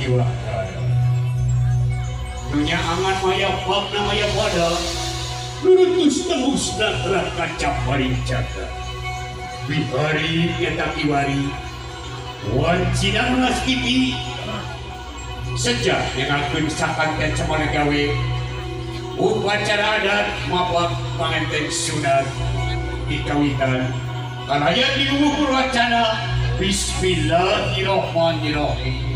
Jiwakara. Dunya angan maya pagna maya pada nurutus tembus natra kaca parincaka. Bihari nyata kiwari wancina ngastiti sejak nyengakeun sakanten samana gawe upacara adat mapak panganten sunat dikawitan kalayan diukur wacana. Bismillahirrahmanirrahim.